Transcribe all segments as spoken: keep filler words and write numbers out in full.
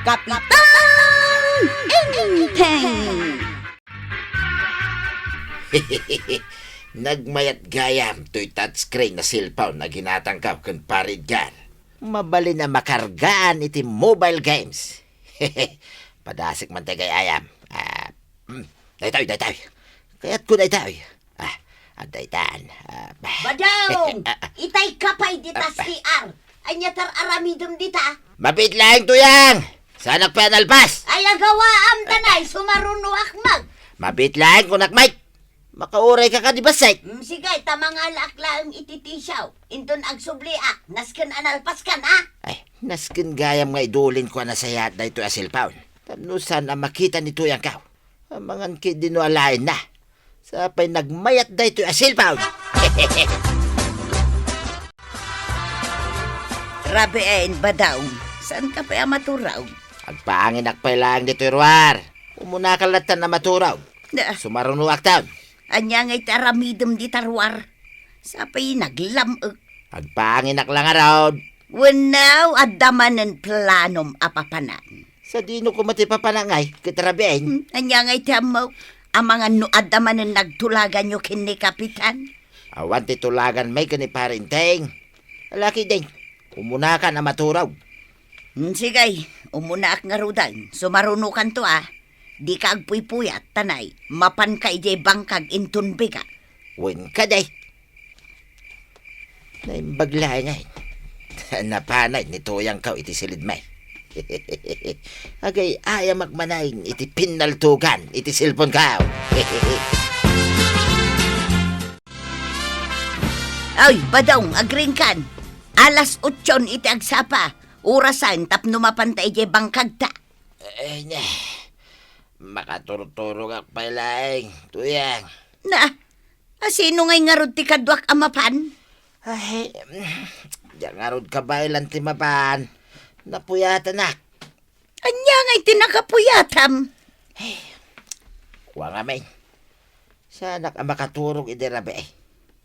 Kapitan Enteng! Nagmayat gayam toy touchscreen a cellphone a ginatangko ken Pare Edgar. Mabalin a makargaan iti mobile games. Padasek man tay gayam. Ah, mm, daytoy, daytoy. Kayatko daytoy. Ah, adda itan. Ah, bah. Badong! Ah, ah. Itay ka pay dita Ah, ah. C R. Ania ti ar-aramidem dita? Mabiit laeng, Tuyang! Saanak pay a nalpas? Ay, agawaam tanay, sumarunoak met. Mabiit laeng, kunak met. Makauray ka kadi bassit. Mm, sige, ta mangalaak laeng iti tisyaw. Inton agsubliak, nasken a nalpaskan, a? Ay, nasken gayam nga idulinko a nasayaat daytoy a cellphone. Tapno saan a makita ni Tuyangko. Amangan ketdi no alaenna. Sapay nagmayat daytoy a cellphone. Rabiin, Badong, saanka pay a maturog? Agpaanginak pay laeng ditoy ruar. Umunakan lattan a maturog. Da. Sumarunoakton. Ania ngay ti aramidem dita ruar? Sapay naglam-ek. Agpaanginak la ngarud. Wenno, adda manen planom a papanan? Sadino koma ti papanak ngay, ket rabiin? Hmm, ania ngay ti ammok? Amangan no adda manen nagtulaganyo ken ni Kapitan? Awan ti tulagan met ken ni Pare Enteng. Ala ketdin, umunakan a maturog. Hmm, sige, umunaak ngaruden. Sumarunokanto, a. Dika agpuypuyat, tanay, mapanka idiay bangkag inton bigat. Wen kadi. Naimbag laeng ngay. Napanay ni Tuyangko iti silidmi. Agay-ayamak manen iti pinnaltogan iti cellphoneko. Ay, Badong, agriingkan. Alas otson iti agsapa. Orasen tapno mapanta idiay bangkagta. Ay, ne. Makaturturogak pay laeng, Tuyang. Na, a, sino ngay ngarud ti kaduak a mapan? Ay, diak ngarud kabaelan ti mapan. Napuyatanak. Ania ngay ti nakapuyatam? Ay, kua ngamin. Saanak a makaturog idi rabii.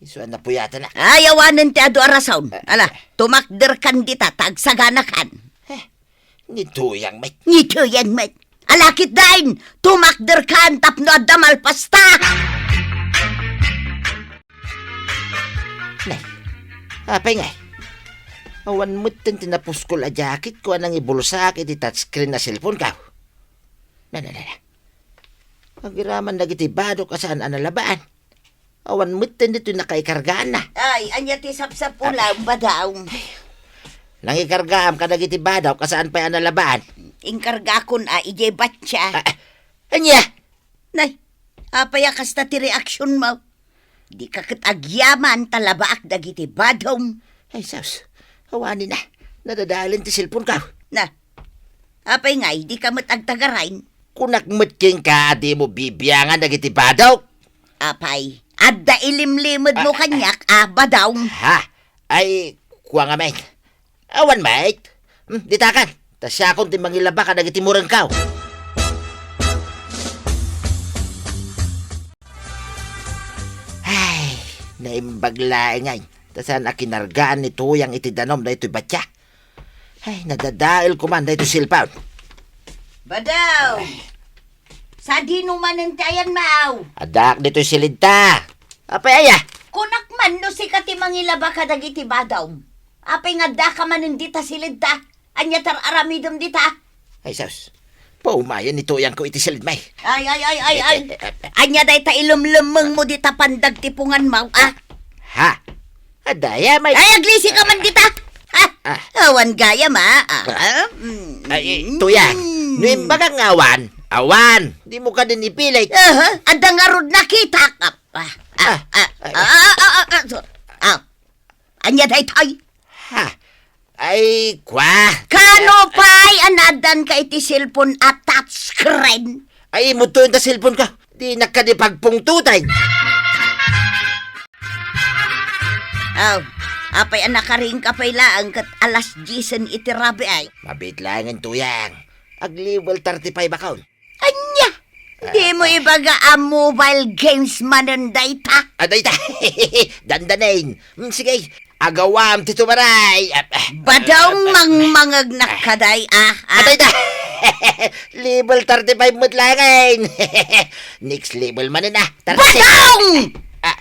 Isu a napuyatanak. Ay, awanen ti adu a rason. Ah. Ala, tumakderkan dita, ta agsaganakan. Eh, ni Tuyang met. Ni Tuyang met. Ala ketdin, tumakderkan tapno adda malpasta. Nay, apay ngay? Awan metten ti napuskol a jacketko a nangibulsaak iti touchscreen a cellphoneko. Na, na, na, na. Agiraman dagiti badok a saan a nalabaan. Awan metten ditoy nakaikargaanna. Ay, ania ti sapsapulam, Badong? Nangikargaam kadagiti badok a saan pay a nalabaan. Inkargakon a idiay batsia. Ah, ah, ania? Nay, apay a kasta ti reaksionmo? Dika ket agyaman ta labaak dagiti badom. Ay, sus. Awanen a. Nadadaelen ti cellphoneko. Na, apay ngay, dika met agtagarain? Kunak met kenka a dimo bibiangan dagiti badok. Apay, adda ilimlimedmo Ah, ah. kaniak a badom. Ha? Ay, kua ngamin. Awan met. Hmm, ditakan. Ta siakon ti mangilaba kadagiti murengko. Ay, naimbag laeng ngay. Ta saan a kinargaan ni Tuyang iti danom daytoy batsia. Ay, nadadaelko man daytoy cellphone. Badong! Sadino manen ti ayanmo? Addaak ditoy silidta. Apay aya? Kunak man no sika ti mangilaba kadagiti badom. Apay nga addaka manen dita silidta? Ania ti ar-aramidem dita? Ay, sus. Paumayen ni Tuyangko iti silidmi. Ay, ay, ay, ay, ay. Ania dayta ilumlemmengmo dita pandagtiponganmo, a? Ha? Adda aya, may Ay, aglisika man dita. Ha? Ah. Awan gayam, a. Ah, Ah. ah, mm, Ay, eh, Tuyang, mm. no imbagak nga awan, awan. Dimo kadin ipilit. Aha, adda ngarud nakitak. Ah, ah, Ah. ah, Ay. ah, ah, ah, ah, so, ah. Ania daytoy? Ha? Ay, kua. Kano Ah, pay a naaddanka iti cellphone a touchscreen? Ay, imutto ta cellphoneko. Dinak kadi pagpungtoten. Aw, apay a nakaringka pay laeng ket alas diesen iti rabii ay? Mabiit laengen, Tuyang. Agliwal thirty-five akon. Ania? Ah, Dimo ah. ibaga a mobile games manen dayta? Ah, dayta. Dandanin. Mm, sige. Agawam ti tumaray. Ah, ah. Badong Ah, ah. mangmangegnak Ah. kaday, a, a. Ah, dayta. Level thirty-five met laeng. Next level manen, ah. Thirty-six. Badong! Ah,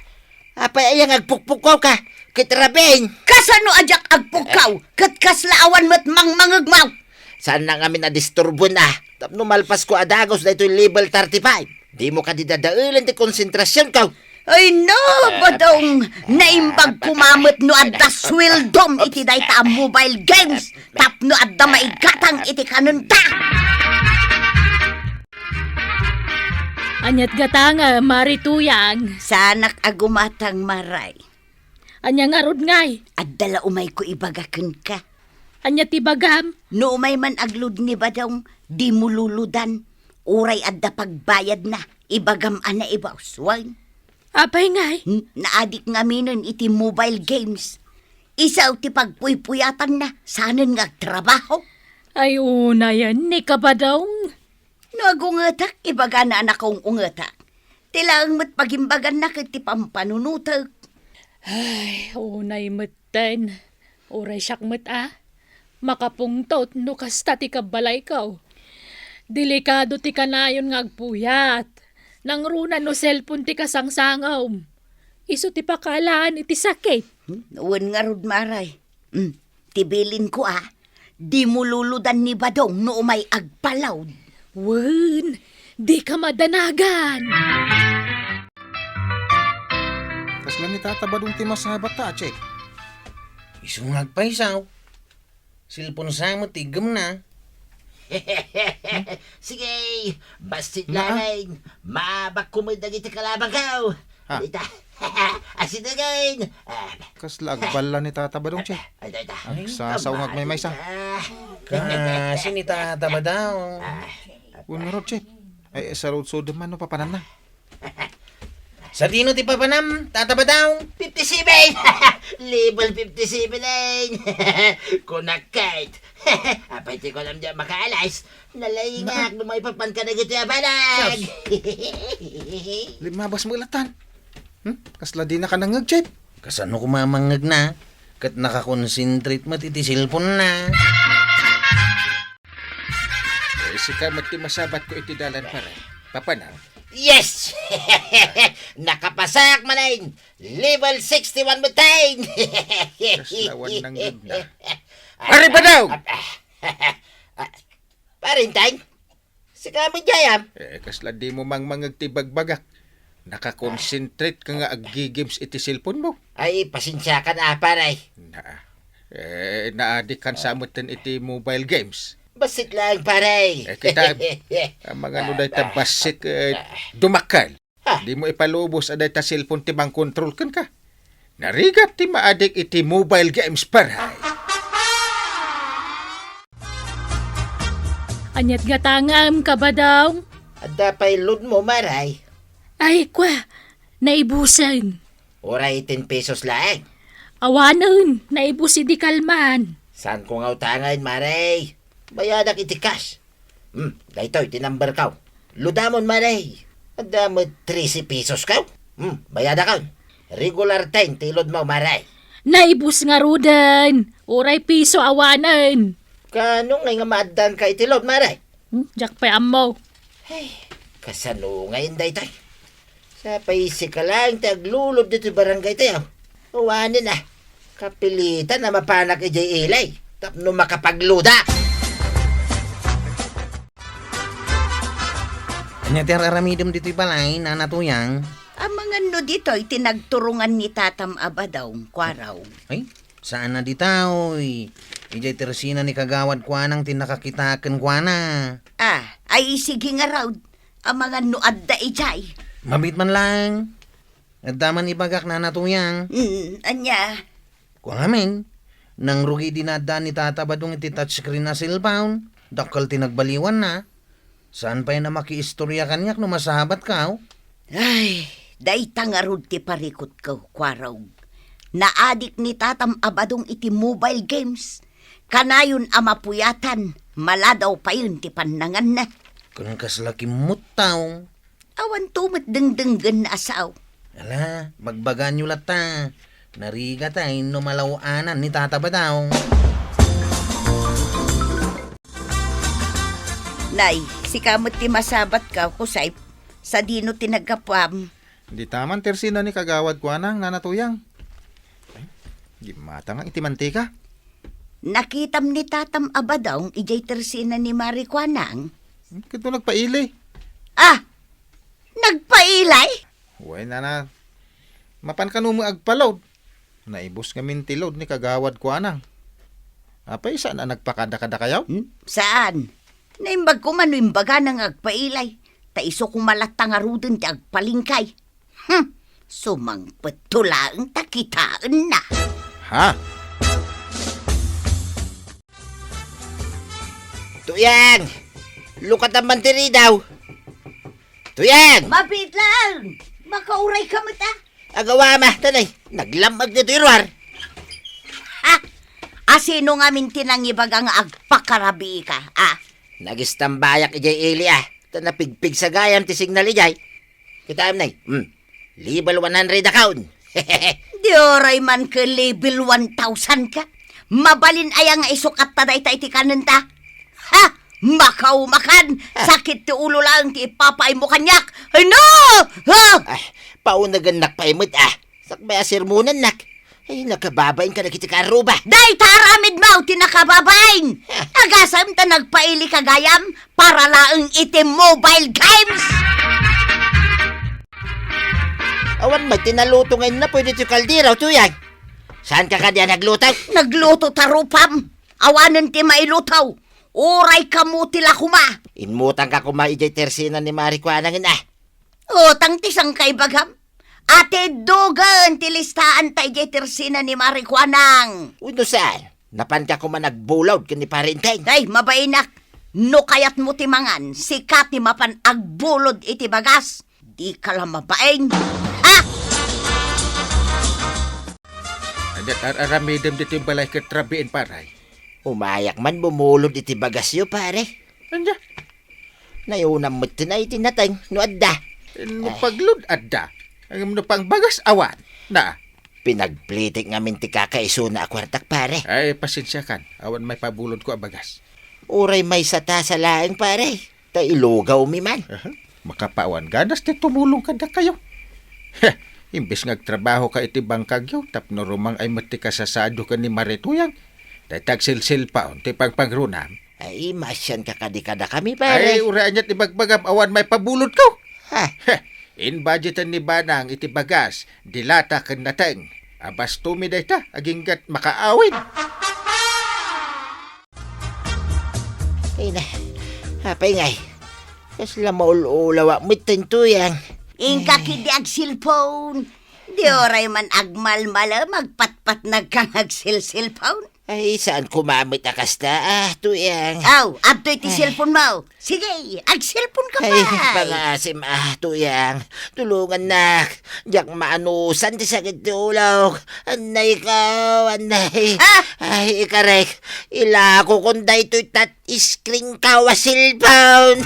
apay aya nga agpukpukkaw ka? Ket Rabin. Kasano a diak agpukkaw? Ket kasla awan met mangmangegmaw? Saan na ngamin a disturboen, ah. Tapno malpasko a dagus daytoy level thirty-five. Dimo kadi dadaelen ti konsentrasionko. Ay no, Badong! Naimbag koma met no adda suweldom iti dayta a mobile games tapno adda maigatang iti kanenta. Aniat gatangem, Mari Tuyang? Saanak a gumatang, Maray. Ania ngarud ngay? Adda la umayko ibaga kenka. Ania ti bagam? No umay man agload ni Badong, dimo luludan. Uray adda pagbayadna, ibagam a naibus. Wen? Apay ngay? Hmm, naadik ngaminen iti mobile games. Isu ti pagpuypuyatanna, saanen nga agtrabaho. Ay, unayen ni ka, Badong. No agungetak, ibagana a nakaung-ungetak. Ti laeng met pagimbaganna ket ti pampanunotek. Ay, unay metten. Uray siak met a makapungtot no kasta ti kabbalayko. Delikado ti kanayon nga agpuyat. Nangruna no cellphone ti kasangsangom. Isu ti pakaalaan iti sakit. Hmm, wen ngarud, Maray. Hmm, ti bilinko a, dimo luludan ni Badong no umay agpalaw. Wen, dika madanagan. Kasla ni Tata Badong ti masabat ta, Chef? Isu nga agpaysaw. Cellphone sa met ti iggemna. Sige, bassit Naa. Laeng. Maabakko met dagiti kalabangko. Ha? Dita. Asidegen. Ah. Kasla agballa ni Tata Badong, Chef. Ay, ay, ay. Ay, agsasaw nga agmaymaysa. Ah. Kasi ni Tata Badong. Ah. Wen ngarud, Chef. Ay, sarudsodem man no papananna. Sadino ti papanam, Tata Badong? Fifty-seven! Level fifty-seven, eh! Kunak, Kate. Apay ti kunam diay makaalas. Nalaingak, na- no maipapan ka na giti a balag. Sus. Limabas mo ilatan. Hmm? Kasla di na ka nangngeg, Chef? Kasano ko mamangngeg na? Ket nakakonsentrate met iti cellphone na. Eh, sika met ti masabat ko iti dalan, pare. Papanam? Yes! Nakapasak manen! Level sixty-one met tayo! Kasla awan nangngegna. Pare Badong! Ah, ah, ah, ah, Pare Enteng? Sika met diay, am? Eh, kasla dimo mangmangngeg ti bagbagak. Nakakonsentrate ka nga aggi-games iti cellphone mo. Ay, pasensiakan, a, pare. Na, eh, naadikan sa metten iti mobile games. Bassit laeng, pare. Eh, kita, amangan no dayta bassit, eh, dumakkel. Ha? Dimo ipalubos a dayta cellphone ti mangkontrol kenka. Narigat ti maadik iti mobile games, pare. Aniat gatangem, Kabadong? Adda pay load mo, Maray? Ay, kwa, naibusen. Uray ten pesos laeng. Awanen, naibus idi kalman. Saan ko nga utangen, Maray? Bayadak iti cash. Hmm, daytoy ti number ko. Loadamon, Maray. Adda met trese pesos ko. Hmm, bayadakon. Regular ten ti load mo, Maray. Naibus ngaruden. Uray piso awanen. Kaano ngay nga maaddan ka iti load, Maray? Hmm, diak pay ammo. Ay, kasano ngay daytoy? Sa pay sika laeng ti aglulod ditoy barangay tayo. Awanen a. Kapilitan a mapanak idiay ilay tapno makapagluda. Ania ti ar-aramidem ditoy balay, Nana Tuyang? Amangan no ditoy ti nagturongan ni Tatam a Badong, Kuaraw. Ay, saan a ditoy. Idiay tersina ni Kagawad Kuanang ti nakakitaak kenkuana. Ah, ay sige ngarud. Amangan no adda idiay. Mabiit man laeng. Adda man ibagak, Nana Tuyang. Mm, ania? Kua ngamin, nangrugi idi naaddaan ni Tata Badong iti touchscreen a cellphone. Dakkel ti nagbaliwanna. Saan pay a makiistorya kaniak no masabat ka, oh? Ay, dayta ngarud ti parikutko, Kuaraw. Naadik ni Tatam a Badong iti mobile games. Kanayon a mapuyatan, maladaw payen ti pannanganna. Ken kasla kimmut taong. Awanto met dengdenggen a sao. Ala, bagbaganyo latta. Narigat a inno malaw-anan ni Tata Badong. Nay, sika met ti masabatka, kusay, sadino ti naggapuam? Dita man ti ersina ni Kagawad Kuanang, Nana Tuyang. Ay, gimmata nga iti mantika. Nakitam ni tatam a badong idiay ti ersina ni Mari Kuanang? Hmm, kito nagpaili. Ah! Nagpailay? Wen, nana, mapan kano met agpa-load? Naibus ngamin ti load ni Kagawad Kuanang. Apay, saan a nagpakada kadakayo? Hmm? Saan? Naimbag koma no imbagana nga agpailay. Ta isu koma latta ngaruden ti agpalingkay. Hmm, sumangpetto laeng ta kitaenna. Ha? Tuyang! Lukatan man ti ridaw! Tuyang! Mabiit laeng! Makauray ka met, a? Agawa ma, tanay, naglam-ag ditoy ruar. Ha? Asino ngamin ti nangibaga nga agpakarabii ka, a? Nagistambayak idiay ili, a. Ta napigpigsa gayam ti signal idiay. Kitaem, nay. Hmm. Level one hundred account. Di uray man ket level one thousand ka. Mabalin aya nga isukatta dayta iti kanenta? Ha? Makaumakan! Ah. Sakit ti ulo laeng ti ipapaaymo kaniak. Ay, no! Ha? Ay, paunagannak pay met, a. Sakbay a sermonannak. Ay, nakababain ka dagiti kaarruba. Dayta aramidmo ti nakababain! Agasem ta nagpaili ka gayam para laeng iti mobile games! Awan met ti naluto nga innapuy ditoy kaldero, Tuyang. Saan ka kadi a nagluto? Nagluto ta rupam. Awanen ti mailuto. Uray kamuti la koma. Inmutang ka koma idiay ti ersina ni Mari Kuanang, a. Utang ti saan ka ibagam? Ati dugen ti listaanta idiay ti ersina ni Mari Kuanang. Uy, no saan? Napan ka koma nagbulod ken ni Pare Enteng? Ay, mabainak. No kayatmo ti mangan, sika ti mapan agbulod iti bagas. Dika la mabain. Ha? Adda ar-aramidem ditoy balay ket rabiin, pare. Umayak man bumulod iti bagasyo, pare. Ania? Nayunam met ti nateng no adda. No, ah, paglod adda. Ngem no pangbagas awan. Na. Pinagplitik ngamin ti kakaisuna a kuartak, pare. Ay, pasensiakan. Awan maipabulodko a bagas. Uray maysa tasa laeng, pare. Ta ilugawmi man. Aha. Makapawan ganas ti tumulong kadakayo. Heh, imbes nga agtrabahoka iti bangkagyo, tapno rumang-ay met ti kasasaadyo ken ni Mare Tuyang. Dayta agsilsilpaon ti pangpangrunam. Ay, maasianka kadi kadakami, pare. Ay, uray aniat ibagbagam, awan maipabulodko. Ha? Heh, inbudgetan ni Banang iti bagas, dilata ken nateng. Abastomi dayta, aginggat makaawid. Ay na, apay ngay. Kasla maul-ulawak met ti Tuyang. Inka, ay, kidi agsilpon. Di uray man agmalmalem, agpatpatnag kang agsilsilpon. Ay, saan koma met a kasta, a, Tuyang. Aw, adtoy ti, ay, cellphone mo. Sige, agselpon ka pay. Ay, pangaasim, a, Tuyang. Tulongannak. Diak maanusan ti sakit ti ulok. Annay ko, annay. Ah! Ay, ikarek. Ilakokon daytoy touch screen ko a cellphone.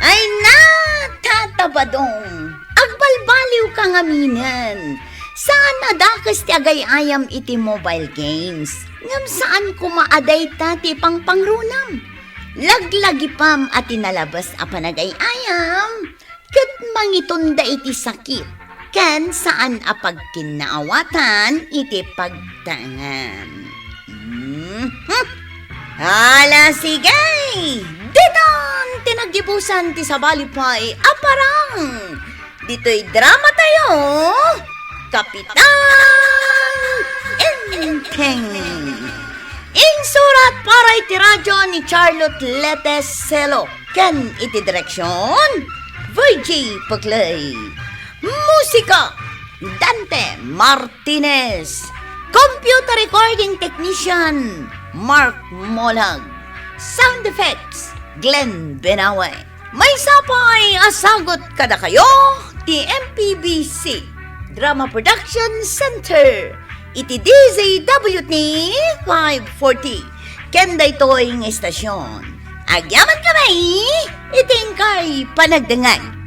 Ay na, Tata Badong, agbalbaliw ka ngaminen. Saan a dakes ti agay-ayam iti mobile games, ngem saan koma a dayta ti pangpangrunam. Laglagipam a ti nalabes a panagay-ayam, ket mangitunda iti sakit ken saan a pagkinnaawatan iti pagtaengan. Mhm. Ala, sige! Ditan ti naggibusan ti sabali pay a parang. Ditoy drama tayo, Kapitan Enteng. Insurat para iti radyo ni Charlotte Leteselo ken iti direksyon, Virgie Peclay. Musika, Dante Martinez. Computer recording technician, Mark Molag. Sound effects, Glenn Benawe. Maysa pay a sagut kadakayo ti M P B C Drama Production Center iti D Z W T five forty. Ken daytoy nga istasyon, agyaman kami iti inkay panagdengngeg.